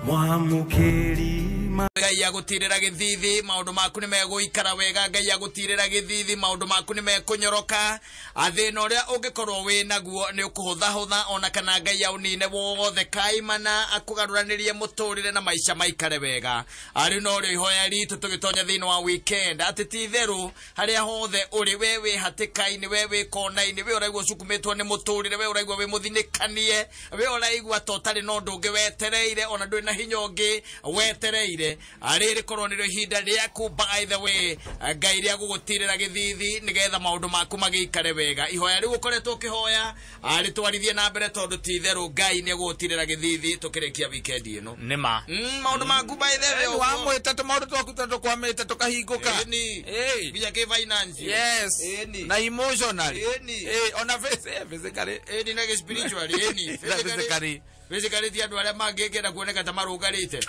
Mwamũkĩri Ngai agũtirĩra gĩthithi maũndũ maku nĩ megũikara wega. Ngai agũtirĩra gĩthithi maũndũ maku nĩ mekũnyoroka. Thĩna ũrĩa ũngĩkorwo wĩ naguo nĩ ũkũhũthahũtha, ona kana Ngai aũnine wothe kaimana, akũgarũranĩrie mũtũrĩre na maica maikare wega. Arĩ no rĩo ihoya ritũ tũgĩtonya thĩinĩ wa weekend, atĩ ti itherũ harĩa hothe ũrĩ, we wĩ hatĩka-inĩ, we wĩ kona-inĩ, we ũraigua ũcukumĩtwo nĩ mũtũrĩre, we ũraigua wĩ mũthinĩkanie, we ũraigua ta ũtarĩ na ũndũ ũngĩ wetereire, ona ndũrĩ na hinya ũngĩ wetereire, rĩrĩ korwo nĩrĩo ihinda rĩaku, by the way, Ngai rĩa gũgũtirĩra gĩthithi nĩgetha maũndũ maku magĩikare wega. Ihoya rĩu ũkoretwo ũkĩhoya, rĩtwarithie na mbere, tondũ ti itherũ Ngai nĩ egũgũtirĩra gĩthithi tũkĩrĩkia weekend ĩno. Nĩma. Maũndũ maku, by the way, ũguo. Wamwĩta tũmaũndũ twaku tondũ tũkwamĩte tũkahingũka. Ĩni. Ĩĩ. Nginya kĩ finance. Yes. Ĩni. Na emotionally. Ĩni. Ĩĩ, ona physically. Ĩni, na gĩ spiritually. Ĩni. Na physically. Physically ti andũ arĩa mangĩkĩenda kuoneka ta marũngarĩte,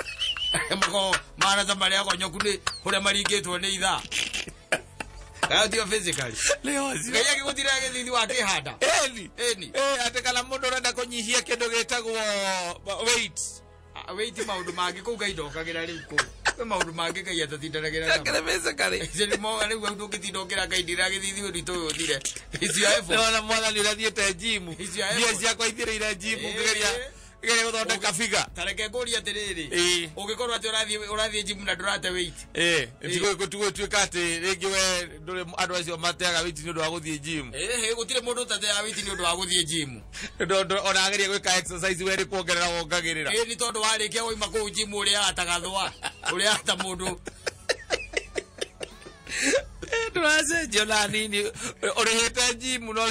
mako mahana ta marĩa agonyoku nĩ kũrĩa maringĩtwo nĩ ithaa. Ayo tio physically. Nĩ ũcio. Ngai agĩgũtirĩra gĩthithi wakĩhanda. Ĩni. Ĩni. Ĩĩ, atĩ kana mũndũ ũrenda kũnyihia kĩndũ gĩtagwo weight. Weight maũndũ mangĩ kũu Ngai ndokagĩra rĩu kũu. Kwĩ maũndũ mangĩ Ngai atatindanagĩra namo. Akĩrĩ physically. Icio nĩ moga rĩu hau ndũngĩtinda ũkĩra Ngai ndira gĩthithi ũritũ ũyũ ũthire. Icio effort. Nĩwona mwathani ũrĩa thiĩte gym. Icio Mbia effort. ciakwa ithirĩire gym Ĩĩ. ngĩgeria gũthondeka figure. Ta reke ngũrie atĩrĩrĩ. Ĩĩ. Ũngĩkorwo atĩ ũrathiĩ gym na ndũrate weight. Ĩĩ, tigũtuĩka atĩ rĩngĩ we ndũrĩ andũ acio mateaga weight nĩ ũndũ wa gũthiĩ gym. Ĩhĩ, gũtirĩ mũndũ ũtateaga weight nĩ ũndũ wa gũthiĩ gym. Ndũ ona ageria gwĩka exercise we nĩ kuongerera wongagĩrĩra. Ĩĩ, nĩ tondũ warĩkia wauma kũu gym ũrĩaga ta gathũa. Ũrĩaga ta mũndũ. Ndũracenjia ona nini, ũrĩhĩte gym no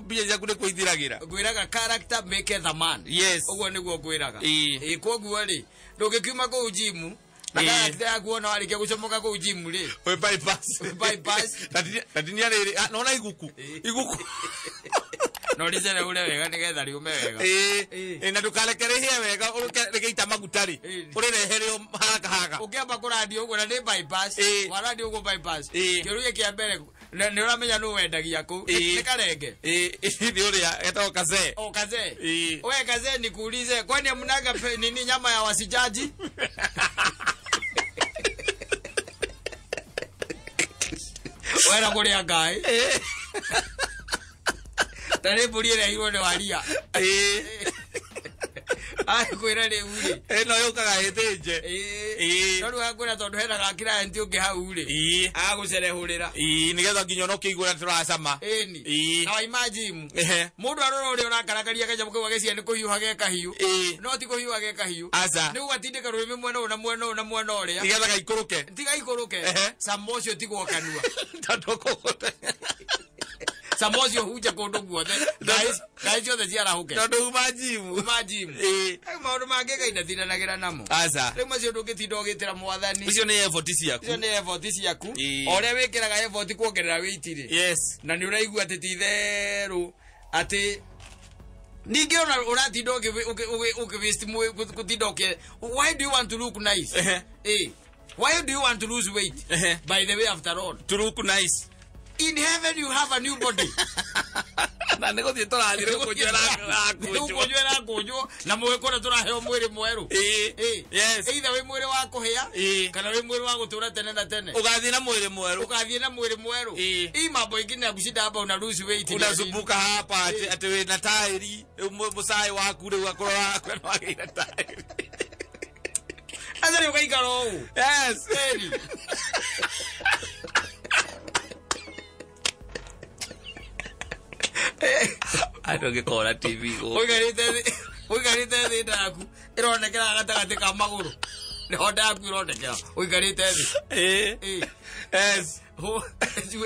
mbia ciaku nĩ kũithiragĩra. Ngwĩraga character make the man. Yes. Ũguo nĩguo ngwĩraga. Ĩĩ. Ĩĩ, koguo rĩ, ndũngĩkiuma kũu gym na Ĩĩ. character yaku ona warĩkia gũcomoka kũu gym rĩ. Wĩ bypass. Wĩ bypass. Na tinia rĩrĩ, ah, nona iguku. Iguku. No rĩcere ũre wega nĩgetha rĩũme wega. Ĩĩ. Ĩĩ. Ĩĩ, na ndũkareke rĩhĩe wega, ũreke rĩgĩita maguta rĩ. Ĩĩ. Ũrĩrehe rĩo haraka haraka. Ũkĩamba kũrandio ũguo na nĩ bypass. Ĩĩ. Warandio ũguo bypass. Ĩĩ. Kĩũria kĩa mbere nĩ ũramenya nũ wendagia kũu. Ĩĩ. Nĩ karenge. Ĩĩ, nĩ ũrĩa getagwo kazee. O kazee. Ĩĩ. We kazee, nikuulize, kwani hamnaga nini nyama ya wasijaji? Wera kũrĩa ngai. Ĩĩ. Ta nĩ mbũri ĩrĩa irwo nĩ waria. Ĩĩ. Akwĩra rĩu rĩ. Ĩno yũkaga ĩthĩnje. Ĩĩ. Ĩĩ. No rĩu akwĩra tondũ hena ga client ũngĩ hau rĩ. Ĩĩ. Agagũcerehũrĩra. Ĩĩ, nĩgetha nginya ona ũkĩigua ũrĩa tũracama. Ĩni. Ĩĩ. Na waima gym. Ehe. Mũndũ arora ũrĩa ũrakarakaria kanyamũ kau ageciria nĩ kũhiũha ge kahiũ. Ĩĩ. No ti kũhiũha ge kahiũ. Aca. Nĩ gũgatindĩka rũrĩmĩ mwena ũyũ na mwena ũyũ na mwena ũrĩa. Nĩgetha gaikũrũke. Tiga ikũrũke. Ehe. Cama ũcio tigwo kanua. Tondũ kũgũte. Cama ũcio hunje kũndũ guothe. Ngai ciothe ciarahũke. Tondũ uma gym. Uma gym. Ĩĩ. Rĩu maũndũ mangĩ Ngai ndatindanagĩra namo. Aca. Rĩu macio ndũngĩtinda ũgĩtĩra mwathani. Icio nĩ effort ciaku. Icio nĩ effort ciaku. Ĩĩ. O ũrĩa wĩkĩraga effort kuongerera weight rĩ. Yes. Na nĩ ũraigua atĩ ti itherũ atĩ ningĩ ona ũratinda ũkĩ waste gũtinda ũkĩ, why do you want to look nice? Ehe. Eh, why do you want to lose weight? Ehe. By the way, after all, To look nice. in heaven you have a new body. Na nĩ gũthiĩ tũrathiĩ gũkũnjwo ĩrakũnjwo. Gũkũnjwo ĩrakũnjwo na mũgĩkũra tũraheo mwĩrĩ mwerũ. Ĩĩ. Ĩĩ. Yes. Either wĩ mwĩrĩ wa kũhĩa Ĩĩ. kana wĩ mwĩrĩ wa gũtũra tene na tene. Ũgathiĩ na mwĩrĩ mwerũ. Ũgathiĩ na mwĩrĩ mwerũ. Ĩĩ. Hii mambo ingine ya kushinda hapa una lose weight. Unasumbuka hapa atĩ atĩ wĩna taĩri rĩu mũcai waku rĩu akorwo waku nĩ wagĩire taĩri. Sasa rĩu ũgaikara ũũ. Yes. Ĩni. Andũ ngĩkora TV gũkũ. Ũikarĩte thĩ nda yaku ĩronekera gatagatĩ ka magũrũ, nĩho nda yaku ĩronekera ũikarĩte thĩ. Ĩĩ. Ĩĩ. Yes.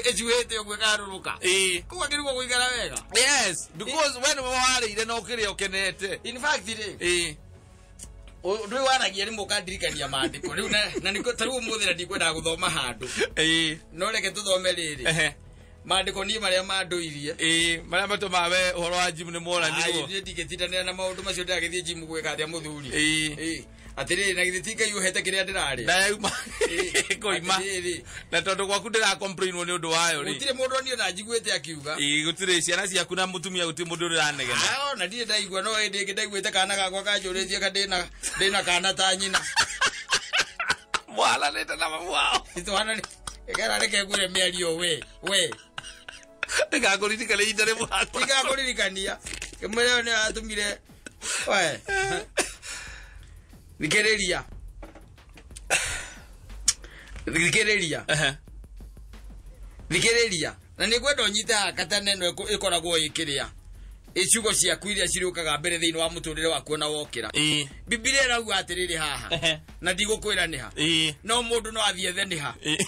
Ĩcuhĩte ũguo ĩkarũrũka. Ĩĩ. Kũu akĩrigwo gũikara wega. Yes, because we nĩwe warĩire na ũkĩrĩa ũkenete. In fact rĩ, Ĩĩ. ũndũ ũyũ waragia rĩmwe ũkandirikania maandĩko rĩu na nĩkĩo ta rĩu ũmũthĩ na ndikwendaga gũthoma handũ, Ĩĩ. no reke tũthome rĩrĩ Ehe. maandĩko niĩ marĩa mandũirie. Ĩĩ, marĩa matũmaga we ũhoro wa gym nĩ Ai, moranirwo. niĩ ndingĩtindanĩra na maũndũ macio, ndĩragĩthiĩ gym gwĩka atĩa mũthuri? Ĩĩ. Ĩĩ. Atiriri na githĩ ti Ngai ũhete kĩrĩa ndĩrarĩa. Ndayauma. Koima. Atiriri. Na tondũ gwaku ndĩra-complainwo nĩ ũndũ wayo rĩ. Gũtirĩ mũndũ niĩ ona njiguĩte akiuga. Ĩĩ gũtirĩ ciana ciaku na mũtumia gũtirĩ mũndũ ũranegena. Ah, ona ndirĩ ndaigua no hĩndĩ ĩngĩ ndaiguĩte kana gakwa kanjũrĩtie ka ndĩna kana ta nyina. Mwaranĩte na mamu wao. Twana kera reke ngwĩre mĩario we we. Ndĩgakũririkana ihinda rĩmwe hakwa. Ndigakũririkania. Kĩmwĩre ũyũ nĩ atũmire. We. Thikĩrĩria. Thikĩrĩria. Ehe. Thikĩrĩria. Na nĩ ngwenda ũnyite haha katene ĩno ĩkoragwo ĩkĩrĩa. Iciugo ciaku iria cirĩũkaga mbere thĩinĩ wa mũtũrĩre waku ona wokĩra. Ĩĩ. Bibilia ĩrauga atĩrĩrĩ haha. Ehe. Na ndigũkwĩra nĩ ha. Ĩĩ. No mũndũ no athiĩ ethe nĩ ha. Ĩĩ.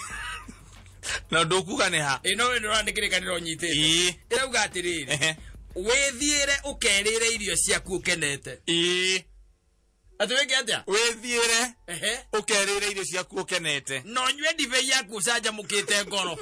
Na ndũkuga nĩ ha. Ĩ no we nĩ kĩrĩkanĩro ũnyitĩte. Ĩĩ. Ĩrauga atĩrĩrĩ. Ehe. Wĩthiĩre ũkerĩre irio ciaku ũkenete. Ĩĩ. Atĩ wĩke atĩa? Wĩthiĩre Ehe. ũkerĩre irio ciaku ũkenete. Na ũnyue ndibei yaku ũcanjamũkĩte ngoro.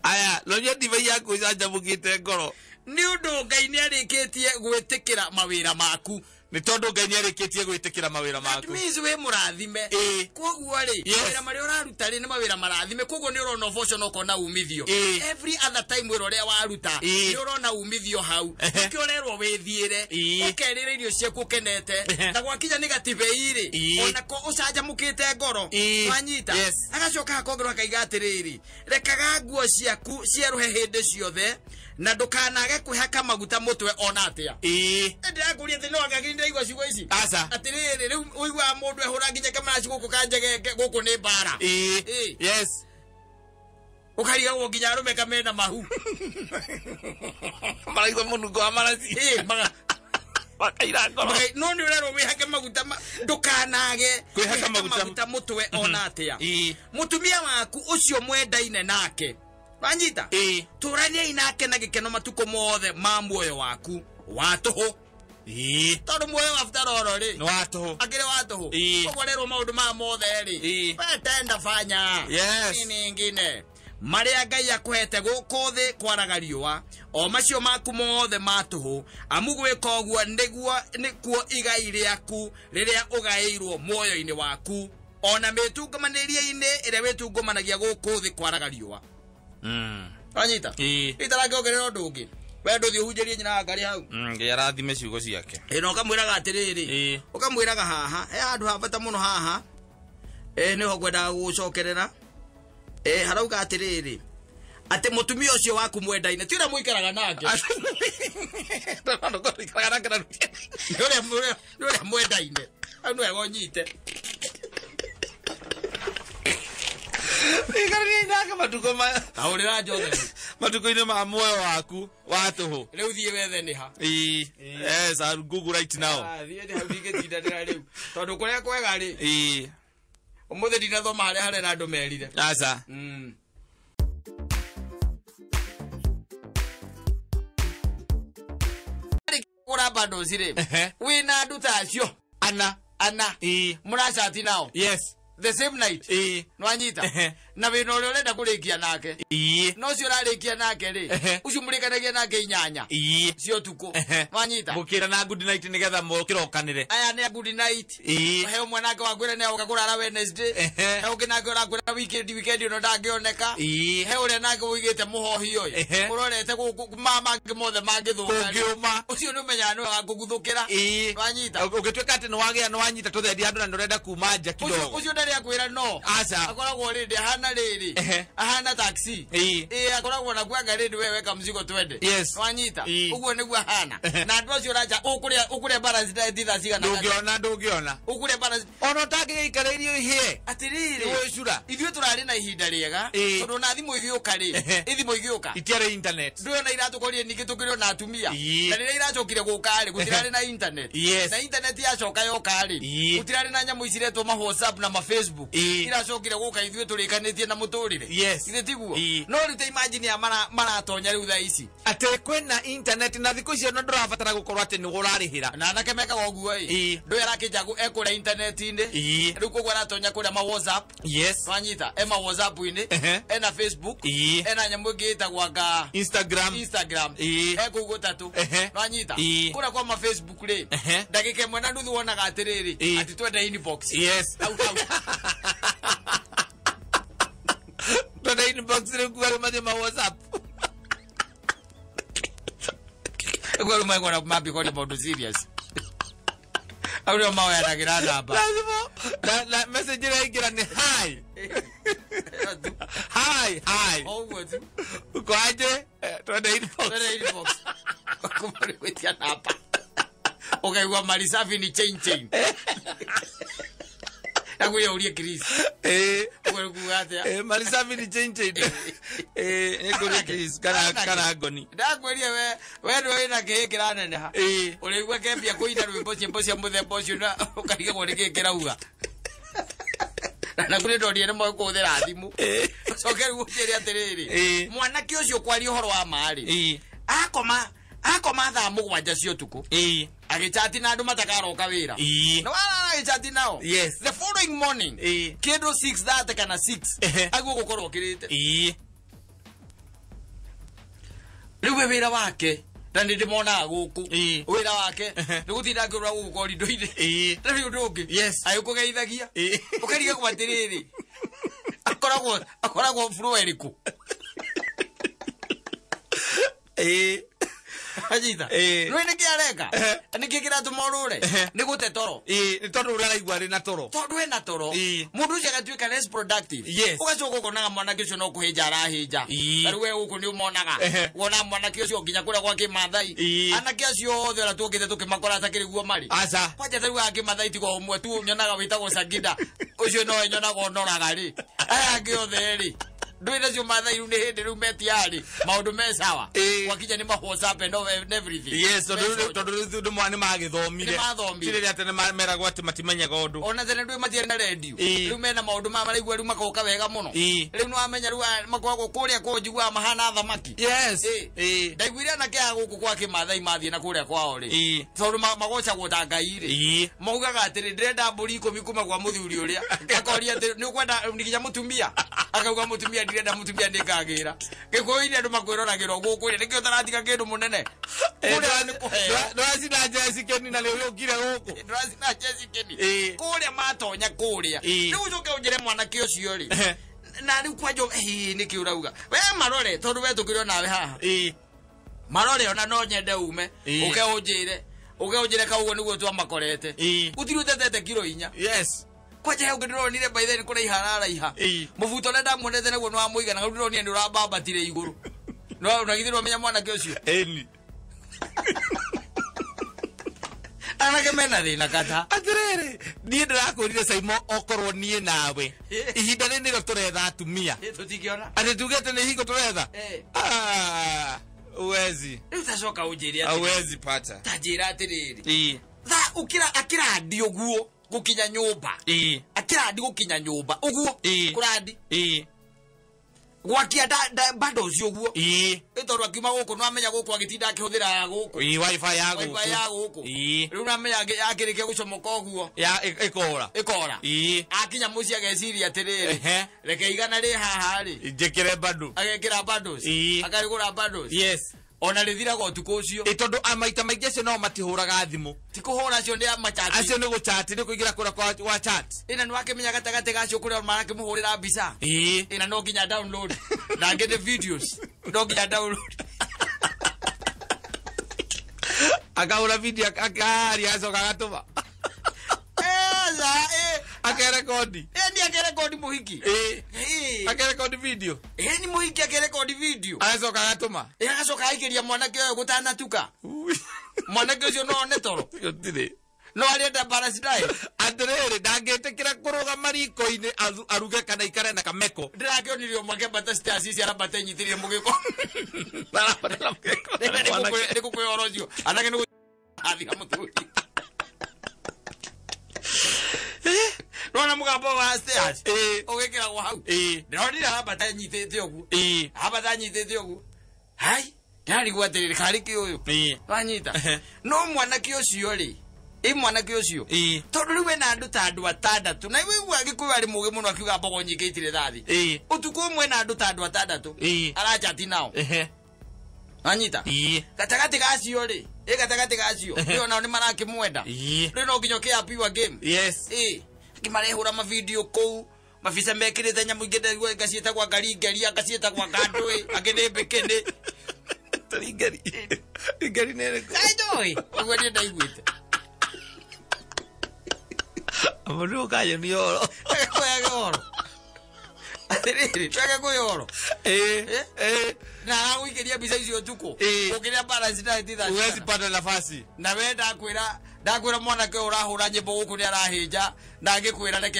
Aya, no nyue ndibei yaku ũcanjamũkĩte ngoro. Nĩ ũndũ Ngai nĩ arĩkĩtie gwĩtĩkĩra mawĩra maku. Nĩ tondũ Ngai nĩ arĩkĩtie gwĩtĩkĩra mawĩra That maku. means wĩ mũrathime. Ĩĩ. Koguo rĩ, Yes. mawĩra marĩa ũraruta rĩ nĩ mawĩra marathime. Koguo nĩ ũrona ũboco na ũkona umithio. Ĩĩ. Every other time wĩra ũrĩa waruta, Ĩĩ. nĩ ũrona umithio hau. Ehe. Nĩkĩo ũrerwo wĩthiĩre, Ĩĩ. ũkerĩre irio ciaku ũkenete. Ehe. Na gwakinya nĩ gatibei rĩ, Ĩĩ. onako ũcanjamũkĩte ngoro. Ĩĩ. Wanyita? Yes. Agacoka akongerwo akaiga atĩrĩrĩ, rekaga nguo ciaku cierũhe hĩndĩ ciothe na ndũkanage kwĩhaka maguta mũtwe ona atĩa. Ĩĩ. Ndĩrakũria atĩ no angagiri ndĩraigua ciugo ici. Aca. Atĩrĩrĩ, rĩu ũiguaga mũndũ ehũra nginya kamaraci gũkũ kanjegenge gũkũ nĩ mbara. Ĩĩ. Ĩĩ. Yes. Ũkarigagwo nginya arũme kamena mahu. Maraigua mũnungo wa maraci. Ĩĩ, Makaira ngoro. no nĩ ũrerwo wĩhake maguta ndũkanage Kwĩhaka maguta. mũtwe ona atĩa. Ĩĩ. Mũtumia waku ũcio mwendaine nake. Wanyita? Ĩĩ. Tũraniai nake na gĩkeno matukũ mothe ma muoyo waku wa tũhũ. Ĩĩ. Tondũ muoyo after all rĩ, Nĩ wa tũhũ. akĩrĩ wa tũhũ. Ĩĩ. Koguo rĩrwo maũndũ maya mothe rĩ, Ĩĩ. we tenda fanya. Yes. Nini ingine. Marĩa Ngai akũhete gũkũ thĩ kwaraga riũa, o macio maku mothe ma tũhũ, amu gwĩka ũguo nĩguo nĩkuo igai rĩaku rĩrĩa ũgaĩirwo muoyo-inĩ waku, ona mĩtungumanĩrie-inĩ ĩrĩa wĩtungumanagia gũkũ thĩ kwaraga riũa. Wanyita? Ĩĩ. Itarakĩongerera ũndũ ũngĩ. We ndũthiĩ ũhunjĩrie nyina wa Ngai hau. Ngai arathime ciugo ciake. Ĩ, na ũkamwĩraga atĩrĩrĩ, Ĩĩ. ũkamwĩraga haha, he handũ ha bata mũno haha, ĩ, nĩho ngwendaga gũgũcokerera. Ĩ, harauga atĩrĩrĩ, atĩ mũtumia ũcio waku mwendaine, ti ũrĩa mũikaraga nake. Nĩ ũrĩa mwendaine. Hau nĩ wega ũnyite. Ikarania nake matukũ ma Tahũrĩra Joseph. matukũ-inĩ ma muoyo waku wa tũhũ. Rĩu thiĩ wethe nĩ ha. Ĩĩ. Yes, I'll Google right now. Ah, thiĩ nĩ hau ndingĩtindanĩra rĩu. Tondũ kũrĩa kwega rĩ, Ĩĩ. ũmũthĩ ndinathoma harĩa harĩa na andũ merire. Aca. Kũgũra bundles rĩ, Ehe. wĩna andũ ta acio Ana. ana Ĩĩ. mũracati nao Yes. the same night. Ĩĩ. Nĩwanyita? Ehe. Na wĩna ũrĩa ũrenda kũrĩkia nake. Ĩĩ. Na ũcio ũrarĩkia nake rĩ, Ehe. ũcio mũrĩkanagia nake 8 Ĩĩ. cia ũtukũ. Ehe. Nĩwanyita? Mũkĩra na good night nĩgetha mũkĩrokanĩre. Aya nĩ a good night. Ĩĩ. He ũmwe nake wakwĩra nĩ agoka kũrara Wednesday. Ehe. He ũngĩ nake ũrakwĩra weekend ĩno ndangĩoneka. Ĩĩ. He ũrĩa nake ũigĩte mũhohi ũyũ. Ehe. Ũrorete gũkũ ma mangĩ mothe mangĩthũka. Kũngĩũma. Ũcio nĩ ũmenyaga nĩwe wa kũguthũkĩra. Ĩĩ. Nĩwanyita? Ũngĩtuĩka atĩ nĩwagĩa nĩwanyita tũthendi andũ na nĩũrenda kuma nja Ũcio kidogo. ũcio ndarĩ akwĩra no. Aca. Akoragwo rĩndĩ ahana rĩrĩ. Ehe. Ahana taxi. Ĩĩ. Ĩĩ akoragwo na kuanga rĩndĩ we weka mzigo twende. Yes. Nĩwanyita? Ĩĩ. Ũguo nĩguo ahana. Ehe. Na andũ acio ũracha ũkũrĩa balance diet thaa cigana? Ndũngĩona ndũngĩona. Ũkũrĩa balance Ona ũtangĩgĩikara irio ihĩe. atĩrĩrĩ. Nĩwĩcura. Ithuĩ tũrarĩ na ihinda rĩega Ĩĩ. tondũ na thimũ igĩũka rĩ, Ehe. ithimũ igĩũka Itiarĩ internet. ndũĩ ona iratũkorire ningĩ tũkĩrĩ ona atumia. Ĩĩ. Na rĩrĩa iracokire gũka rĩ, gũtirarĩ na internet. Yes. Na internet yacoka yoka rĩ, Ĩĩ. gũtirarĩ na nyamũ ici iretwo ma WhatsApp na ma Facebook. Ĩĩ. Iracokire gũka ithuĩ tũrĩkanĩtie wĩingĩranĩtie na mũtũrĩre. Yes. Githĩ tiguo? Ii. No rĩu ta imagine ya maratonya rĩu thaa ici. Atĩ kwĩna internet na thikũ icio na ndũrabatara gũkorwo atĩ nĩwe ũrarĩhĩra. Na anake mekaga ũguo ĩ. Ii. Ndũĩ arakĩnja ekũrĩa intaneti-inĩ. Ii. Rĩu koguo aratonya kũrĩa ma WhatsApp. Yes. Nwanyita ema WhatsApp-inĩ. Ehe. Ena Facebook. Ii. Ena nyamũ ĩngĩ ĩtagwo anga Instagram. Instagram. Ii. Ekũu gũtatũ. Ehe. Nwanyita. Ii. Kũrĩa kwa ma Facebook rĩ. Ehe. Ndagĩka ĩmwe na nuthu wonaga atĩrĩrĩ. Ii. Atĩ twende inbox. Yes. Hau hau. Twende inbox rĩu kuga rĩu mathiĩ ma WhatsApp. Ũguo rĩu maigua mambia kwaria maũndũ serious. Hau nĩo maoyanagĩra namba. Lazima na message ĩrĩa ĩingĩra nĩ hi. Hi, hi. O ũguo tu. Uko aje? Twende inbox. Twende inbox. Kuma rĩu gwĩtia namba. Ũkaigua marisafi ni chain chain. Nakuya ũrie Chris. Ũguo nĩ kuga atĩa? Marisafi ni chain chain. Nĩ kũrĩ Chris kana Ngoni. Ndakwĩria we nĩwe wĩna kĩĩ kĩraneneha. Ũrĩigua kembia kũina rwĩmbo ciĩmbo cia mũthemba ũcio na ũkarigagwo nĩ kĩĩ kĩrauga. Na kũrĩ ndonire nĩ moĩ kũhũthĩra thimũ. Ũcoke rĩu ũnjĩre atĩrĩrĩ. Mwanake ũcio kwaria ũhoro wa ma rĩ. Akoma thaa 7 cia ũtukũ. Agĩchati na andũ matakaroka wĩra. Na warara agĩchati nao. Yes. The following morning. Kĩndũ 6:30 kana 6. Aguo gũkorwo okĩrĩte. Rĩu we wĩra wake na nĩ ndĩmonaga gũkũ. Wĩra wake nĩ gũtinda akĩũrũra gũkũ korindo-inĩ. Ndarĩ ũndũ ũngĩ. Yes. Agĩkũgeithagia. Ũkarigagwo atĩrĩrĩ. Akoragwo floor ĩrĩkũ? Anyita. Rĩu nĩkĩ areka? Nĩkĩ kĩratũma ũrũre? Nĩ gũte toro. Nĩ tondũ ũrĩa araigua arĩ na toro. Tondũ ena toro. Mũndũ ũcio agatuĩka less productive. Yes. Ũgacoka ũkonaga mwanake ũcio no kũhĩnja arahĩnja. Ta rĩu we gũkũ nĩ ũmonaga. Wona mwanake ũcio nginya kũrĩa gwa Kĩmathai. Anake acio othe ũrĩa tuokĩte tũkĩmakora takĩrĩ guo marĩ. Aca. Kwanja ta rĩu a Kĩmathai tiga ũmwe tu nyonaga wĩtagwo Sangida. Ũcio nowe nyonaga ũnoraga rĩ. Aya angĩ othe rĩ. Ndũĩ nacio Mathai rĩu nĩ hĩndĩ rĩu metiarĩ maũndũ me sawa. Gwakinya nĩ ma WhatsApp and everything. Yes, tondũ rĩu nĩ magĩthomire. Nĩ mathomire. Ti rĩrĩa tene meragwo atĩ matimenyaga ũndũ. Ona tene ndũĩ matiarĩ na redio. Rĩu mena maũndũ maya maraigua rĩu magoka wega mũno. Rĩu nĩ wamenya rĩu makoragwo kũrĩa kũu njiguaga mahana thamaki. Yes. Ndaiguire anake a gũkũ kwa Kĩmathai mathiĩ na kũrĩa kwao rĩ. Tondũ magocagwo ta Ngai rĩ. Maugaga atĩrĩ ndĩrenda mbũri 10 kuma kwa mũthuri ũrĩa. Akoria atĩrĩ nĩ ũkwenda nginya mũtumia. Akauga mũtumia ndirenda mũtumia nĩngagĩra. Gĩkũyũ-inĩ andũ makwĩroragĩrwo gũkũ ĩrĩ nĩkĩo ũtaratiga kĩndũ mũnene. Kũrĩa nĩ kũheo. Ndũracina Jesse Keni na nĩ ũkire gũkũ. Ndũracina Jesse Keni. Kũrĩa matonya kũrĩa. Rĩu ũcoke ũnjĩre mwanake ũcio rĩ. Na rĩu kwanja nĩkĩ ũrauga. We marore tondũ we tũkĩrĩ onawe haha. Marore ona no nyende ume. Ũke ũnjĩre. Ũke ũnjĩre kauguo nĩguo twamakorete. Gũtirĩ ũtetete kiro 4. Yes. Kwanja hau ndĩronire by then kũraiha araraiha. Mũbuto ũrĩa ndamuonete naguo nĩ wa mũigana rĩu ndĩronire nĩ ũrambambatire igũrũ. No na githĩ ndũramenya mwanake ũcio? Ĩni. Anake mena thĩna kata. Atĩrĩrĩ, niĩ ndĩrakwĩrire Saimo okorwo niĩ nawe. Ihinda rĩrĩ nĩrĩo tũretha atumia. Tũtingĩona. Atĩ tuge atĩ nĩ hingo tũretha? Uwezi. Rĩu tacoka ũnjĩre atĩrĩrĩ. Hauwezi pata. Ta njĩra atĩrĩrĩ. Tha ũkĩra akĩrandi ũguo gukinya nyumba. Akirandi gukinya nyumba uguo kurandi gwakia bado ucio uguo tondu akiuma guku no amenya guku agitinda akihuthira ya guku wifi ya guku wifi ya guku riu no amenya akirikia gucomoka uguo ya ikora ikora akinya mucii ageciria atiriri reke igana ri haha ri njikire bado agekira bundles akarigura bundles. Yes. Ona rĩthiraga ũtukũ ũcio. Ĩ tondũ maita maingĩ acio nao matihũraga thimũ. Ti kũhũra acio nĩ machati. Acio nĩ gũchati nĩ kũingĩra kũrĩa kwa chat. Ĩna nĩ wakĩmenya gatagatĩ gacio kũrĩa marakĩmũhũrĩra mbica. Ĩna no nginya download. Na angĩ nĩ videos. No nginya download. Akahũra video akaria acoka agatũma. Akerekodi. Ni akerekodi muhiki. Akerekodi video. Ni muhiki akerekodi video. Agacoka agatũma. Agacoka aikiria mwanake ũyũ gũtanatuka. Mwanake ũcio no one toro. Gũtirĩ. No arenda balance diet. Atĩrĩrĩ ndangĩtĩkĩra kũrũgama riko-inĩ aruge kana ikare na kameko. Ndĩrakĩonirie ũmwe akĩambata stairs ici arambata enyitĩrĩire mũgĩko. Arambata mũgĩko. Nĩ gũkũhe ũhoro ũcio. Anake nĩ athira mũthuri. Rona mugambo wa stairs. Ĩĩ. Ũgĩkĩragwo hau. Ĩĩ. Ndĩronire hamba nyitĩte ũguo. Ĩĩ. Hamba nyitĩte ũguo. Hai, ndarigwo atĩrĩrĩ karĩ kĩ ũyũ. Ĩĩ. Wanyita. Ehe. No mwanake ũcio rĩ, ĩ mwanake ũcio. Ĩĩ. Tondũ rĩu ena andũ ta andũ atandatũ. Na wĩigua Gĩkũyũ arĩ mũũgĩ mũno akiuga mbogo nyingĩ itirĩ thathi. Ĩĩ. Ũtukũ ũmwe na andũ ta andũ atandatũ. Ĩĩ. Arachati nao. Ehe. Wanyita. Ĩĩ. Gatagatĩ gacio rĩ, ĩ gatagatĩ gacio. Rĩu onao nĩ marakĩmwenda. Ĩĩ. Rĩu no nginya ũkĩ-up your game. Yes. Ĩ, akĩmarehũra mavideo kũu mabica mekĩrĩte nyamũ ingĩ ndĩraigua ngaciĩtagwo ngaringeria ngaciĩtagwo ngandũĩ angĩ nĩ mbĩkĩnĩ. Ringeri. Ringeri nĩ ĩrĩkũ? Kaĩ ndũĩ? Ũguo niĩ ndaiguĩte. Mũndũ ũkanyonia ũhoro. Kwĩyage ũhoro. Atĩrĩrĩ, twege kwĩ ũhoro. Ĩĩ. Eh? Ĩĩ. Na aragũikĩria mbica icio ũtukũ. Ĩĩ. Ũngĩrĩa balance diet thaa Huwezi cigana. pata nafasi. Na we ndakwĩra mwanake ũyũ ũrahũra nyĩmbo gũkũ nĩ arahĩnja na angĩkwĩra reke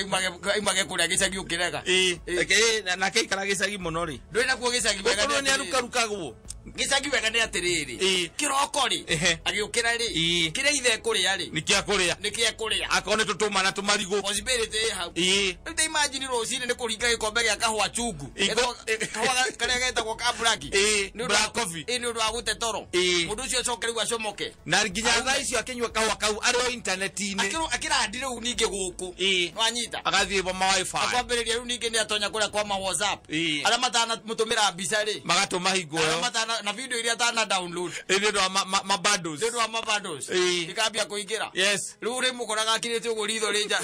image kũrĩa gĩcagi ũkĩrega. Ĩĩ. Ĩĩ. Ĩĩ, nake aikara gĩcagi mũno rĩ. Ndũĩ nakuo gĩcagi wega Gũkorwo nĩ nĩ atĩrĩrĩ. arukarukagwo. Gĩcagi wega nĩ atĩrĩrĩ. Ĩĩ. Kĩroko rĩ, Ehe. agĩũkĩra rĩ, Ĩĩ. kĩrĩa ithe ekũrĩa rĩ, Nĩ kĩa kũrĩa. nĩ kĩa kũrĩa. Akorwo nĩ tũtũma na tũmarigũ. Possibility ĩ hau. Ĩĩ. Rĩu ta imagine rũcinĩ nĩ kũringa gĩkombe gĩa kahũa chungu. Ĩĩ. Kahũa karĩa getagwo ka black. Ĩĩ, Nĩ ũndũ wa- black coffee. Ĩĩ, nĩ ũndũ wa gũte toro. Ĩĩ. Mũndũ ũcio acoke rĩu acomoke. Na nginya thaa icio akĩnyua kahũa kau arĩ o intaneti-inĩ. Akĩrandi rĩu ningĩ gũkũ. Ĩĩ. Wanyita. Agathiĩ ma wifi. Akwambĩrĩria rĩu ningĩ nĩ atonya kũrĩa kwa ma WhatsApp. Ĩĩ. Arĩa matanamũtũmĩra mbica rĩ. Magatũma hingo Arĩa ĩyo. matana na video iria atana download. Ĩĩ, nĩ ũndũ wa ma bundles. Nĩ ũndũ wa ma bundles. Ĩĩ. Ikambia kũingĩra. Yes. Rĩu ũrĩmũkoraga akirĩte ũguo ritho rĩ nja.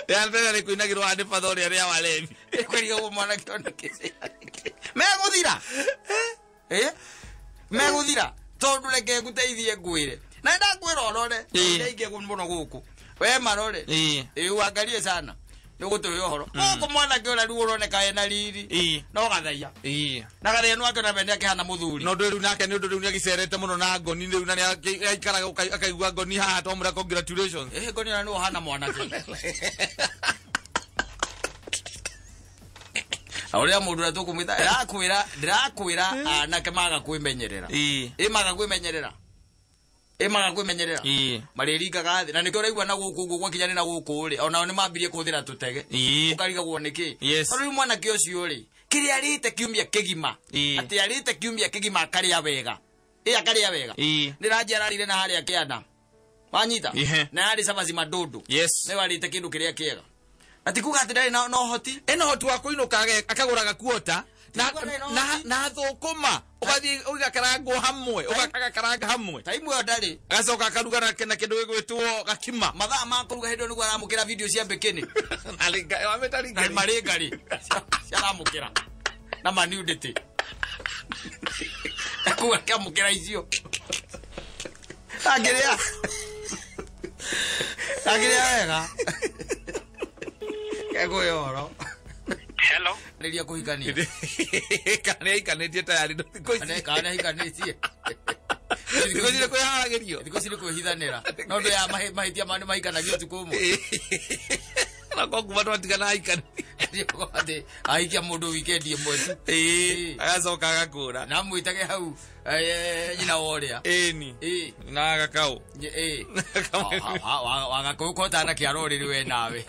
Rĩa mbere nĩ kũinagĩrwo haha nĩ batha ũrĩa rĩa walevi. Kwĩrigagwo mwanake ona kĩ. Megũthira. Eh? Megũthira. Tondũ reke ngũteithie ngwĩre. Na ndakwĩra ũrore. Ĩĩ. Ndaingĩ mũno gũkũ. We marore. Ĩĩ. Ĩĩ wangarie sana. Nĩ ũgũtũhe ũhoro. Gũkũ mwanake ũrĩa rĩu ũroneka ena riri. Ĩĩ. No gathaia. Ĩĩ. Na gathaia nĩ wakĩona we nĩ akĩhana mũthuri. No ndũ rĩu nake nĩ ũndũ rĩu nĩagĩcerete mũno na ngoni rĩu na nĩaikaraga akaigua ngoni haha twamwĩra congratulations. Ĩĩ ngoni ona nĩ ũhana mwanake. Na ũrĩa mũndũ ũrĩa tũkũmwĩta ndĩrakwĩra anake maga kwĩmenyerera. Ĩĩ. Ĩ maga kwĩmenyerera. Ĩ maga kwĩmenyerera. Ĩĩ. Marĩringaga thĩ na nĩkĩo ũraigua na gũkũ ũguo gwakinya nĩ na gũkũ rĩ onao nĩ mambirie kũhũthĩra tũtege. Ĩĩ. Ũkarigagwo nĩkĩ. Yes. Tondũ rĩu mwanake ũcio rĩ kĩrĩa arĩte kiumia kĩgima. Ĩĩ. Atĩ arĩte kiumia kĩgima akarĩa wega. Ĩ akarĩa wega. Ĩĩ. Nĩ ranji ararire na harĩa kĩanda. Wanyita? Ihe. Na yarĩ cabaci mandũndũ. Yes. Nĩ warĩte kĩndũ kĩrĩa kĩega. Na ti kuga atĩ ndarĩ na ũhoti. Ena ũhoti wa kũinũka akagũra gakuota na Ti kuga ndarĩ na na ũhoti. na thũkũma ũgathiĩ ũgakarangwo hamwe ũgakaranga hamwe Taimu ĩyo ndarĩ. agacoka akaruga na kĩndũ gĩgwĩtwo gakima. Mathaa ma kũruga hĩndĩ ĩyo nĩguo aramũkĩra video cia mbĩkĩnĩ. Wamĩta Na ringari. marĩngarĩ. Ciaramũkĩra. Na manudity. Kuga akĩamũkĩra icio. Angĩrĩa. Angĩrĩa wega. Kegũĩ ũhoro. Hello. Rĩria kũhikania. Kana nĩaikanĩtie tayari thikũ ici. Kana nĩahikanĩtie. Thikũ ici nĩ kwĩharagĩrio. Thikũ ici nĩ kwĩhithanĩra. No ũndũ ya mahĩtia mao nĩ mahikanagio ũtukũ ũmwe. Na kwa kuma twatigana aikani. Atĩ ahikia mũndũ weekend ĩmwe tu. Ĩĩ. Agacoka agakũra. Na mwĩtage hau nyina wa ũrĩa. Ĩni. Ĩĩ. Na gakaũ. Ĩĩ. Wagakũyũ kotana kĩa rũrĩrĩ we nawe.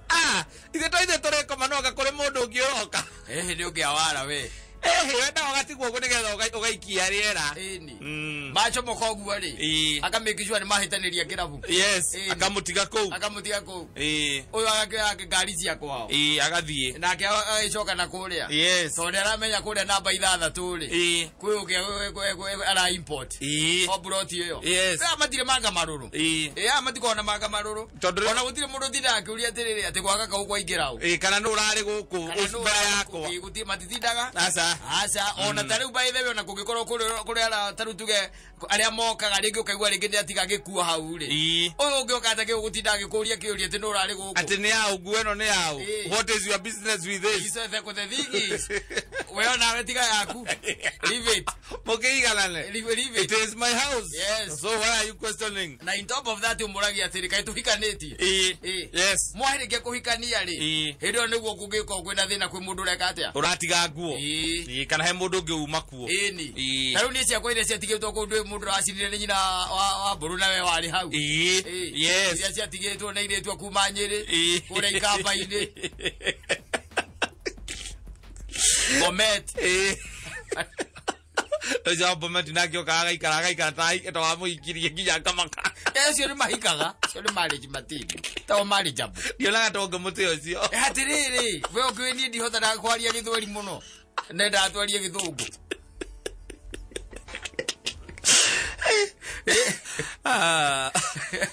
Ah, ithe to ithe tũrekoma no anga kũrĩ mũndũ ũngĩ ũroka. Ĩhĩ nĩ ũngĩawara we. Ĩhĩ wendaga ũgatigwo ũguo nĩgetha ũgaikia rĩera. Ĩni. Mm. Macomoka ũguo rĩ. Ĩĩ. Akamake sure nĩ mahĩtanĩria kĩrabu. Yes, Ĩni. akamũtiga kũu. Akamũtiga kũu. Ĩĩ. Ũyũ agakĩoya ngari cia kwao. Ĩĩ, agathiĩ. Nake agĩcoka na kũrĩa. Yes. Tondũ nĩaramenya kũrĩa namba ithathatũ rĩ. Ĩĩ. Kwĩ ũngĩ ara import. Ĩĩ. O plot ĩyo. Yes. Aya matirĩ manga marũrũ. Ĩĩ. Ĩ aya matikoragwo na manga marũrũ. Tondũ Ona gũtirĩ mũndũ ũtindaga akĩũria atĩrĩrĩ atĩ gwa gakaũ kwaingĩra ũ. Ĩĩ, kana nũ ũrarĩ gũkũ Kana nũ mbere ũrarĩ yakwa. gũkũ, ĩ, gũtirĩ matitindaga. Aca. Aca, ona ta rĩu by the way ona kũngĩkorwo kũrĩ ara ta rĩu tuge arĩa mokaga rĩngĩ ũkaigua rĩngĩ nĩ atiga gĩkuo hau rĩ. Ĩĩ. Ũyũ ũngĩ ũka atĩ gũtinda agĩkũria kĩũria atĩ nũ ũrarĩ gũkũ. Atĩ nĩ yaũ, nguo ĩno nĩ yaũ. Ĩĩ. What is your business with this? So the thing is, We nawe tiga yaku. Leave it. Mũkĩiganane. Leave it. It is my house. Yes. So why are you questioning? Na in top of that ũmũragia atĩrĩ kaĩ tũhikanĩtie. Yes. Mwarĩkia kũhikania rĩ. Hĩndĩ ĩyo nĩguo kũngĩkorwo kwĩna thĩna kwĩ mũndũ ũreka atĩa? Ũratiga nguo. Kana he mũndũ ũngĩ uma kuo. Ĩni. Ta rĩu niĩ ciakwa iria ciatigĩtwo kũu ndũĩ mũndũ ũracinire nĩ nyina wa mbũrũ nawe warĩ hau. Yes. Iria ciatigĩtwo nĩ airĩtu a kuma Nyĩrĩ kũrĩa Ikamba-inĩ. Bomet. Ũcio Bomet nake okaga agaikara agaikara ta wamũhikirie nginya akamaka. Acio nĩ mahikaga, acio nĩ marriage material. Ta marriageable. Ndionaga ta ũngĩmũtĩa ũcio. Atĩrĩrĩ, we ũkĩũĩ niĩ ndihotaga kwaria gĩthweri mũno. Nendaga twarie gĩthũngũ.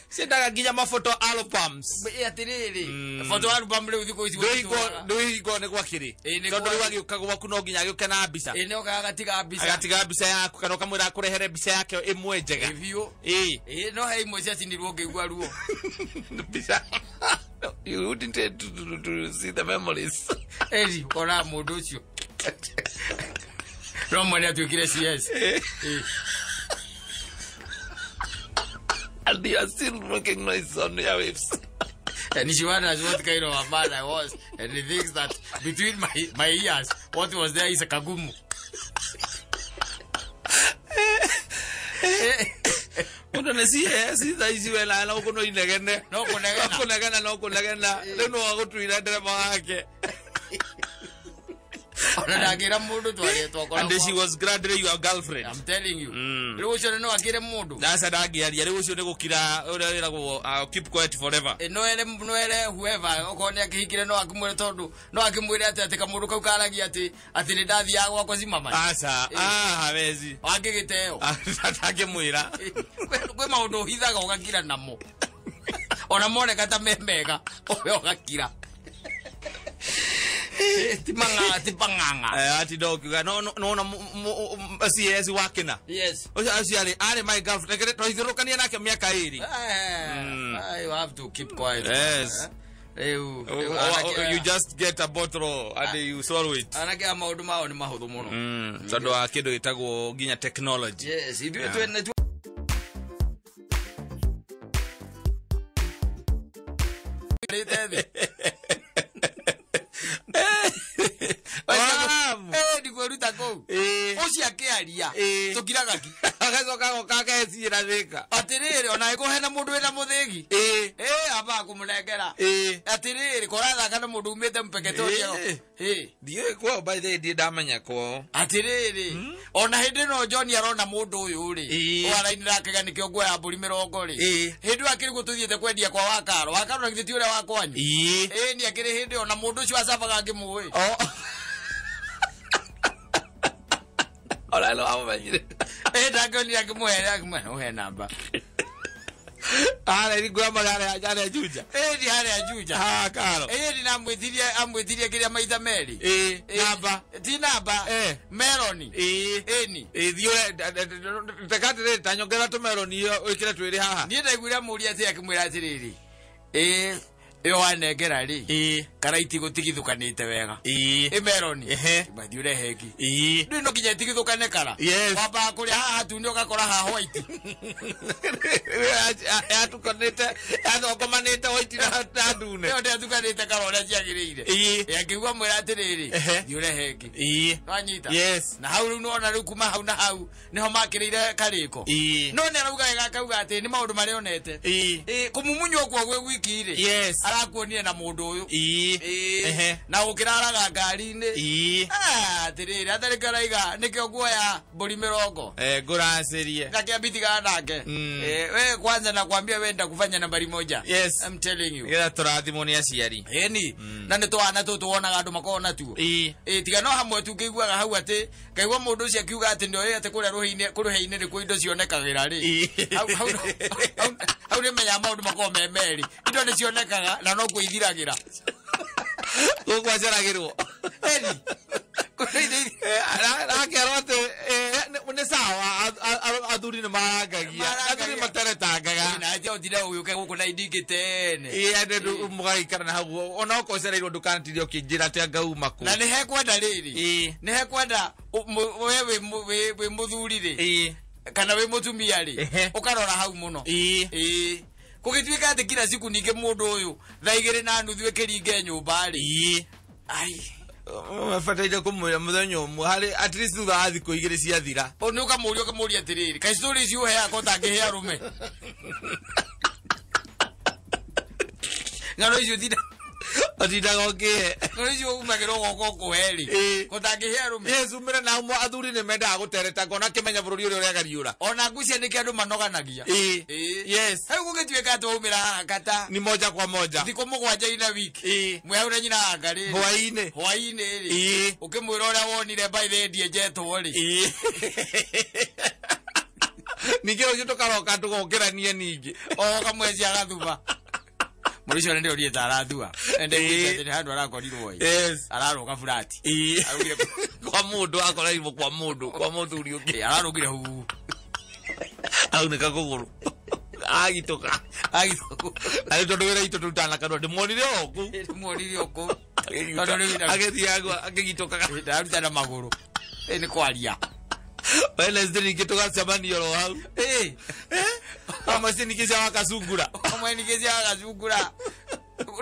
Ciendaga nginya mafoto albums. Atĩrĩrĩ, photo album rĩu thikũ ici ndũhingwo nĩ gwakĩrĩ. Tondũ rĩu agĩũka gwaku no nginya agĩũke na mbica. Ĩ nĩokaga agatiga mbica. Agatiga mbica yaku kana ũkamwĩra akũrehere mbica yake ĩmwe njega. Biũ. Ĩ no he imwe ciacinirwo ngĩigua ruo. Mbica. You wouldn't to see the memories. Eri, ũkona mũndũ ũcio. No mwene atuĩkire CS. And you are still making noise on your waves. And she wonders what kind of a man I was. And he thinks that between my ears, what was there is a kagumu. Mũndũ nĩ CS thaa ici we na gũkũ no inegene. No kũnegena. Kũnegena no kũnegena. Rĩu no agũtuire ndereba wake. Ona ndangĩra mũndũ twarie twakoragwo. And she was gladly your girlfriend. I'm telling you. Rĩu ũcio no akĩre mũndũ. Aca ndangĩaria rĩu ũcio nĩ gũkira ũrĩa wĩragwo keep quiet forever. No ere whoever okorwo nĩ akĩhikire no akĩmwĩre tondũ no akĩmwĩre atĩ atĩ kamũndũ kau karagia atĩ atĩ nĩ ndathiaga gwakwa cimama. Aca hawezi. Angĩgĩteo. Atangĩmwĩra. Kwĩ maũndũ ũhithaga ũgakira namo. Ona moneka ta me mega we ũgakira. Timang'ang'a. Ati ndokiuga no no CS wakĩna. Yes. Ũcio acio arĩ my girlfriend. Reke twaithiũrũkania nake mĩaka ĩrĩ. You have to keep quiet. Yes. You just get a bottle and you swallow it. Anake a maũndũ mao nĩ mahũthũ mũno. Tondũ wa kĩndũ gĩtagwo nginya technology. Yes, ithuĩ twene ndikweruta kũu. Ũcio akĩaria tũkiraga ki. Agacoka agoka ageciĩra thĩka. Atĩrĩrĩ ona angĩkorwo hena mũndũ wĩna mũthĩgi. Amba kũmũnengera. Atĩrĩrĩ korathaka na mũndũ umĩte Mpeketoni. Ndiũĩ kwao by the way ndirĩ ndamenya kwao. Atĩrĩrĩ ona hĩndĩ ĩno John arona mũndũ ũyũ rĩ ũrainĩra akaiga nĩkĩo nguoya mbũri 20 rĩ. Hĩndĩ ĩyo akĩrigwo tũthiĩte kwendia kwa Wakaro. Wakaro na githĩ ti ũrĩa wa kwanyu. Nĩ akĩrĩ hĩndĩ ĩyo na mũndũ ũcio acabaga ngĩmũĩ. Ora no amũmenyire. Ndangĩonire akĩmũhe akĩmwĩra ũhe namba. Arĩa ringu ya magare harĩa Juja. Nĩ harĩa Juja. Karo. Nĩ amwĩtirie kĩrĩa maita merĩ. Namba. Ti namba. Meroni. Ĩni. Thiĩ tekatĩrĩrĩ ta nyongerera tũmeroni wĩkĩre twĩrĩ haha. Niĩ ndaiguire amũria atĩ akĩmwĩra atĩrĩrĩ. Ĩyo wanengera rĩ kana itigũtigithũkanĩte wega. Ĩ meroni. Mathiĩ ũrehe ĩngĩ. Ndũĩ no nginya itigithũkane kara. Wambaga kũrĩa haha hatune ũgakora haha white. Yatukanĩte yathongomanĩte white na ndune. Ĩyo ndĩatukanĩte kara ũrĩa ciagĩrĩire. Akĩigua mwĩra atĩrĩrĩ thiĩ ũrehe ĩngĩ. Nĩwanyita? Yes. Na hau rĩu nĩwona rĩu kuma hau na hau nĩho makĩrĩire karĩko. No nĩ arauga wega akauga atĩ nĩ maũndũ marĩa onete. Kũmumunywo kuo gwĩ gwiki rĩ. Yes. Arakuonire na mũndũ ũyũ. Na ũkĩraraga ngari-inĩ. Atĩrĩrĩ atarĩ araiga nĩkĩo nguoya mbũri 20. Ngũracĩrie. Ngakĩambia tigana nake. We kwanza nakwambia we ndakufanya nambari moja. Yes. I'm telling you. Nĩgetha tũrathimwo nĩ aciari. Ĩni. Na nĩ twana tũtũ wonaga andũ makoragwo natuo. Tiga no hamwe tu ngĩiguaga hau atĩ ngaigua mũndũ ũcio akiuga atĩ nĩoĩ atĩ kũrĩa rũhĩ-inĩ nĩkuo indo cionekagĩra rĩ. Hau nĩmenyaga maũndũ makoragwo me merĩ. Indo nĩcionekaga na no kuithiragĩra. Gũkũ aceragĩrwo. Ĩni. Akerwo atĩ nĩ sawa athuri nĩ marangagia. Athuri materetangaga. Na ũgũtinda ũgĩũke gũkũ na indingĩ tene. Ĩĩ andũ mũgaikara na hau ona okorwo ũcereirwo ndũkanatinde ũkĩnjĩra atĩ anga uma kũ. Na nĩ hekwenda rĩrĩ. Ĩĩ. Nĩ hekwenda we wĩ mũthuri rĩ. Ĩĩ. Kana wĩ mũtumia rĩ. Ehe. Ũkarora hau mũno. Ĩĩ. Ĩĩ. Kũgĩtuĩka atĩ kila siku ningĩ mũndũ ũyũ thaa 2:30 ĩkĩringe nyũmba rĩ. Ĩĩ. Ai. Bataire kũmwĩra mũthenya ũmwe harĩ at least thutha wa thikũ 2 ciathira. O nĩ ũkamũria ũkamũria atĩrĩrĩ, kaĩ story ici ũheaga ko ũtangĩhe arũme? Ng'ano icio ũtinda Ũtindaga ũkĩhe. Ng'ano icio umagĩra ũgoka ũkũhe rĩ. Ĩĩ. Ko ũtangĩhe arũme? Yes, umĩre na ũmwe athuri nĩ mendaga gũtereta ngona akĩmenya bũrũri ũrĩa ũregariũra. Ona ngwĩciria nĩkĩo andũ manoganagia. Ĩĩ. Ĩĩ. Yes. Hau gũgĩtuĩka atĩ waumĩra haha kata. Ni moja kwa moja. Thikũ 7 ina wiki. Ĩĩ. Mwĩ hau na nyina anga rĩrĩ. Hwaĩ-inĩ. Hwaĩ-inĩ rĩ. Ĩĩ. Ũkĩmwĩra ũrĩa wonire by the way njetwo rĩ. Ĩĩ. Ningĩ rũciũ tũkaroka tũgokĩranie ningĩ. O kamwezi agathuma. Mũndũ ũcio nĩ ũriĩte arathua. Ende Ĩĩ. kwĩte nĩ handũ arakorirwo ĩ. Yes. Ararũga burati. Ĩĩ. Arugire Kwa mũndũ akorirwo kwa mũndũ, kwa mũthuri ũngĩ. Ĩ, ararũgire hu. Aunĩka kũgũrũ. Agitũka. Agitũka. Na rĩu tondũ wĩra itũ tũrutaga na kanua ndĩmuonire o kũu. Ndĩmuonire o kũu. Tondũ rĩu Agĩthiaga akĩgitũkaga. Ndaruta na magũrũ. Ĩ nĩ kwaria. Wednesday ningĩ tũgacemania oro hau. Ĩ. Amwe ci ningĩ cia wakacungura. Amwe ningĩ cia wakacungura.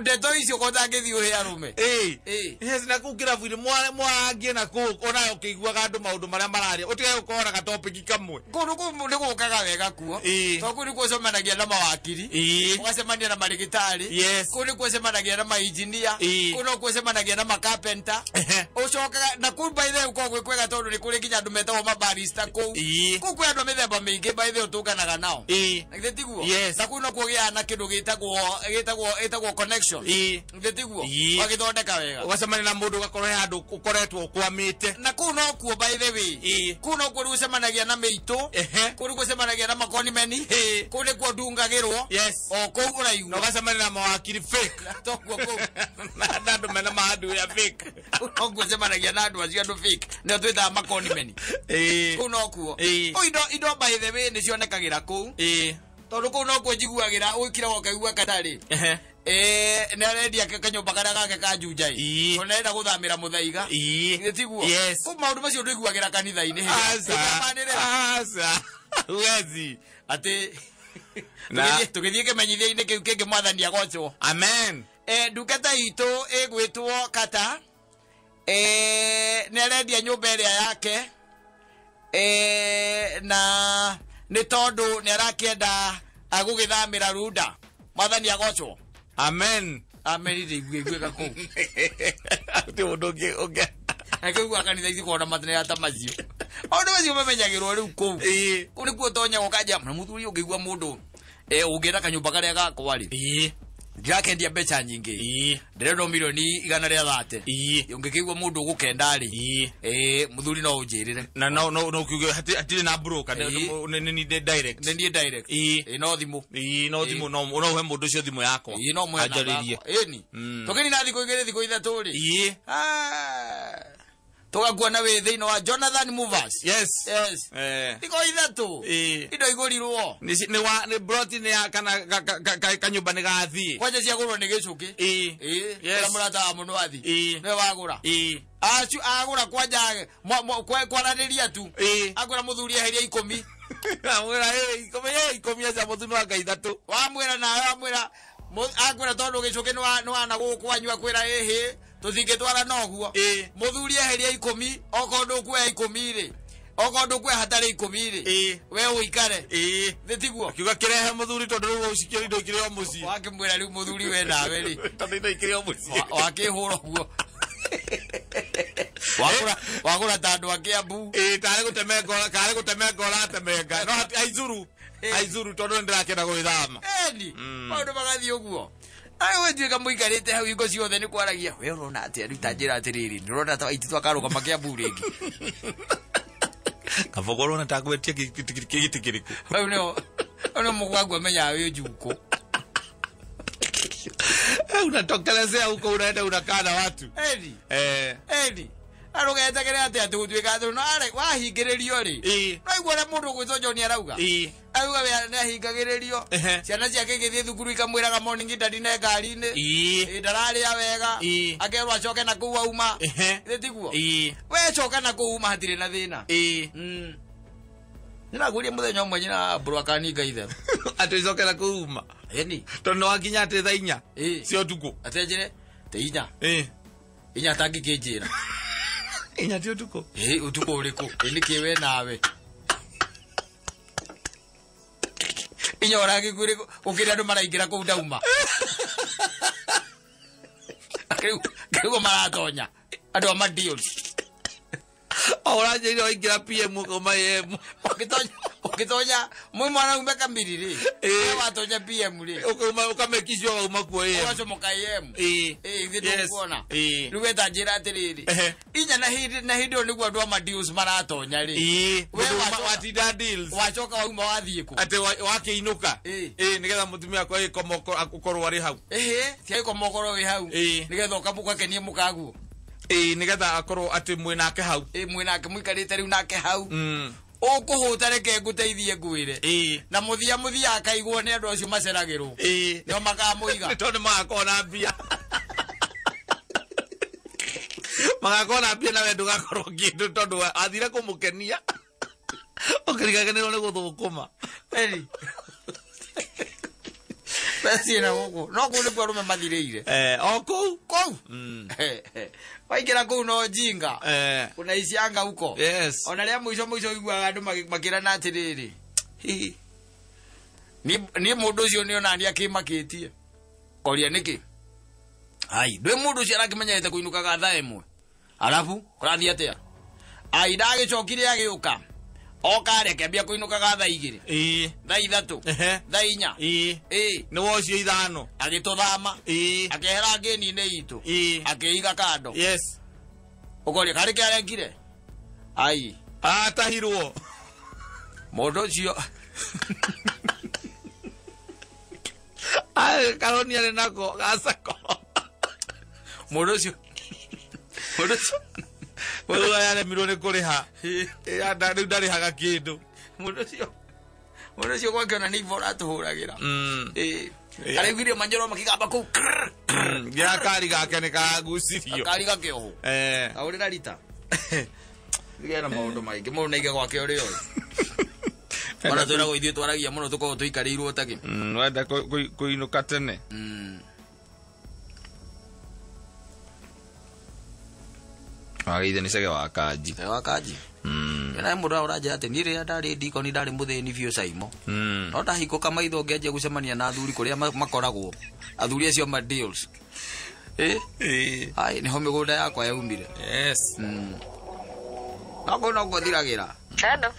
Ndeto icio ko ũtangĩthiĩ ũhe arũme. Ĩ. Ĩ. Yes, na kũu kĩrabu-inĩ mwarangie na kũu onawe ũkĩiguaga andũ maũndũ marĩa mararia ũtige gũkorwo na gatopiki kamwe. Kũndũ kũu nĩ gũkaga wega kuo. Ĩ. Tondũ kũu nĩkuo ũcemanagia na mawakiri. Ĩ. Ũgacemania na marĩgĩtarĩ. Yes. Kũu nĩkuo ũcemanagia na mainjinia. Ĩ. Kũu nokuo ũcemanagia na makapenta. Ehe. Ũcokaga na kũu by the way gũkoragwo gwĩ kwega tondũ nĩ kũrĩ nginya andũ metagwo mabarista kũu. Ĩ. Kũu kwĩ andũ a mĩthemba mĩingĩ by the way ũtũnganaga nao. Ĩ. Na githĩ tiguo? Yes. Na kũu nokuo ũgĩaga na kĩndũ gĩtagwo connection. Ĩ. Githĩ tiguo? Ĩ. Ũgagĩthondeka wega. Ũgacemania na mũndũ ũgakorwo he handũ ũkoretwo ũkwamĩte. Na kũu nokuo by the way. Ĩ. Kũu nokuo rĩu ũcemanagia na mĩitũ. Ehe. Kũu nĩkuo ũcemanagia na makonimeni. Ĩ. Kũu nĩkuo ndungagĩrwo. Yes. O kũu ũraigua. Na ũgacemania na mawakiri fake. Tokuo kũu. Na andũ mena mahandu ya fake. Kũu nokuo ũcemanagia na andũ acio andũ fake. Nĩo twĩtaga makonimeni. Ĩ. Kũu nokuo. Ĩ. Kũu indo by the way nĩcionekagĩra kũu. Ĩ. Tondũ kũu nokuo njiguagĩra ũkiraga ũkaigua katarĩ. Ehe. Nĩ arendia kanyũmba karĩa gake ka Juja ĩ. Ĩ. Tondũ nĩarenda gũthamĩra Mũthaiga. Ĩ. Githĩ tiguo? Yes. Kũu maũndũ macio ndũiguagĩra kanitha-inĩ hĩndĩ ĩrĩa Aca. ũkamanĩrĩra. Aca. Huwezi. Atĩ Na- tũgĩthiĩ kĩmenyithia-inĩ kĩu kĩngĩ mwathani agocwo. Amen. Ndungata itũ ĩgwĩtwo Kata. Nĩ arendia nyũmba ĩrĩa yake. Na nĩ tondũ nĩ arakĩenda gũgĩthamĩra Runda. Mwathani agocwo. Amen. Amen ndĩigue iguĩka kũu. Ti mũndũ ũngĩ. Akĩigua kanitha ici kona mathĩna ta macio. Maũndũ macio mamenyagĩrwo rĩu kũu. Ĩ. Kũu nĩkuo ũtonyaga ũkanjia na mũthuri ũngĩigua mũndũ ũngĩenda kanyũmba karĩa gakwa rĩ. Ĩ. Ndirakendia mbeca nyingĩ. Ĩ. Ndĩrenda 130 million. Ĩ. Ũngĩkĩigua mũndũ ũgũkenda rĩ. Ĩ. Mũthuri no ũnjĩrĩre. Na no no no kiuge hatirĩ na broker Ĩ. nĩ direct. Nĩ niĩ direct. Ĩ. Ĩ no thimũ. Ĩ no thimũ no no ũhe mũndũ ũcio thimũ yakwa. Ĩ no mũhe namba Anjarĩrie. yakwa. Ĩni. Tũkĩnina thikũ 2 thikũ 3 rĩ. Ĩ. Tũgakuona wĩ thĩinĩ wa Jonathan Movers. Yes. Yes. Thikũ 3. Ĩ. Indo igũrirwo. Nĩ wa nĩ broti nĩ ya kana kanyũmba nĩ gathiĩ. Kwanja ciagũrwo nĩ gĩcũkĩ. Ĩ. Ĩ. Yes. Ũrĩa mũrata wa mũno athi. Ĩ. Nĩwe wagũra. Ĩ. Acu agũra kwanja kwaranĩria tu. Ĩ. Agũra mũthuri eheria 10. Amwĩra 10 10 aca mũthuri wa 3. Wamwĩra nawe wamwĩra akwĩra tondũ gĩcũkĩ nĩ wana gũkũ kwanyu akwĩra ĩhĩ tũtingĩtwara noguo. Ĩ. Mũthuri eheria 10 okorwo ndũkuoya 10 rĩ. Okorwo ndũkuoya hatarĩ 10 rĩ. Ĩ. We ũikare. Ĩ. Thĩ tiguo? Akiuga kĩrehe mũthuri tondũ rĩu ũcikĩrĩ indo ikĩrĩ o mũciĩ. Wakĩmwĩra rĩu mũthuri we nawe rĩ. Tondũ indo ikĩrĩ o mũciĩ. Wakĩhũra ũguo. Wagũra ta andũ a Kĩambu. Ĩ tarĩ gũtemenga ũratemenga. No aizuru. Aizuru tondũ nĩndĩrakĩenda gũgĩthama. Eni. Maũndũ magathiĩ ũguo. Ai we tuĩka mũikarĩte hau hingo ciothe nĩ kwaragia. We ũrona atĩa rĩu ta njĩra atĩrĩrĩ. Nĩ ũrona ta aitũ twakarũgama Kĩambu rĩngĩ. Kaba ũrona ta ngwetie gĩtĩ kĩrĩkũ. Hau nĩho mũgwangu amenyaga wĩ njukũ. Unatokelezea huko unaenda unakaa na watu. Eni. Eni. Arũgetegere atĩ atĩ gũtuĩka atĩ no wahingĩrĩrio rĩ. Ĩ. No igua ũrĩa mũndũ ũgwĩtwo John arauga. Ĩ. Auga we nĩahingagĩrĩrio. Ehe. Ciana ciake igĩthiĩ thukuru ikamwĩraga morning daddy ne ngari-inĩ. Ii. Ĩ, ndararĩa wega. Ii. Akerwo acoke na kũu auma. Ehe. Githĩ tiguo? Ii. We coka na kũu uma hatirĩ na thĩna. Ii. Nĩragũria mũthenya ũmwe nyina mbũrũ akaninga itherũ. Atĩ ũcoke na kũu uma. Ĩni. Tondũ nĩwakinya atĩ thaa inya Ĩ. cia ũtukũ. Atenjire te inya. Ĩ. Inya atangĩkĩnjĩra. Inya ti ũtukũ. Ĩ, ũtukũ ũrĩkũ? Ĩ, nĩkĩ we nawe? Inya ũragĩkuĩrĩ gũkĩrĩ andũ maraingĩra kũu ndauma. Rĩu maratonya. Andũ a ma deals. O ũranjĩrire waingĩra PM ũkauma AM. Ũgĩtonya mwĩ mwana ume kamiri rĩ. Ĩ. We watonya PM rĩ. Ũkauma ũkamekicwo ũkauma kuo AM. Ũgacomoka AM. Ĩ. Ĩ, ithuĩ Yes. tũkuona. Ĩ. Rĩu wetanjĩra atĩrĩrĩ. Ehe. Inya na hĩndĩ ĩyo nĩguo andũ a ma deals maratonya rĩ. Ĩ. We Mũndũ wacoka- watinda deals. Wacoka wauma wathiĩ kũ? Atĩ wakĩinũka. Ĩ. Ĩ, nĩgetha mũtumia akwa agĩkoma ũkorwo arĩ hau. Ĩhĩ, tiagĩkoma ũkorwo wĩ hau. Ĩ. Nĩgetha ũkakenie mũkaguo. Ĩ, nĩgetha akorwo atĩ mwĩ nake hau. Ĩ, mwĩ nake mũikarĩte rĩu nake hau. Ũkũhũta reke ngũteithie ngwĩre. Ĩ. Na mũthia mũthia akaigwo nĩ andũ acio maceragĩrwo. Ĩ. Nĩo makamũiga. Nĩ tondũ magakorwo na mbia. Magakorwo na mbia nawe ndũgakorwo kĩndũ tondũ athire kũmũkenia. Ũkĩriganĩrwo nĩ gũthũkũma. Eri. Mbeca ciĩna gũkũ. No kũu nĩkuo arũme mathirĩire. O kũu. Kũu. Waingĩra kũu no jinga. Kuna icianga huko. Yes. Ona rĩa mũico mũico ũiguaga andũ makĩrana atĩrĩrĩ. Hihi. Niĩ mũndũ ũcio nĩ onani akĩmakĩtie. Koria nĩkĩ? Ai, ndwĩ mũndũ ũcio arakĩmenyerete kũinũkaga thaa ĩmwe. Arabu, kũrathiĩ atĩa? Ai, ndagĩcokire agĩũka. Oka reke ambia kũinũkaga thaa igĩrĩ. Ĩ. Thaa ithatũ. Ehe. Thaa inya. Ĩ. Ĩ. Nĩ wocio ithano. Agĩtũthama. Ĩ. Akĩehera ngĩni-inĩ itũ. Ĩ. Akĩiga kando. Yes. Ũkoria karĩ kĩarekire? Ai. Atahirwo. Mũndũ ũcio. Ai, karoni arĩ nako gacako. Mũndũ ũcio. Mũndũ ũcio. Mũndũ ũyũ aremirwo nĩ kũrĩha. Rĩu ndarĩhaga kĩndũ. Mũndũ ũcio. Mũndũ ũcio gwake ona nĩ ibo ũratũhũragĩra. Ĩ. Ĩ. Araiguire manjoro makĩgamba kũu. Nginya kari gake nĩ karagucirio. Kari gakĩohwo. Ahũrĩra rita. Gĩa na maũndũ maingĩ. Mũndũ nĩaige gwake ũrĩa ũrĩ. Ona twĩragwo ithuĩ twaragia mũno tũkoragwo tũikarĩirwo takĩ. Wenda kũinũka tene. Wagĩire nĩ cege wa kanji. Cege wa kanji. Nae mũndũ ũranjĩra atĩ niĩ rĩrĩa ndarĩ ndikoni ndarĩ mũthĩni biũ Caimo. No ndahingũka maitho ngĩanjia gũcemania na athuri kũrĩa makoragwo. Athuri acio ma deals. Ĩ? Ĩ. Ai, nĩho mĩgũnda yakwa yaumire. Yes. No kũu no kuo thiragĩra. Hello.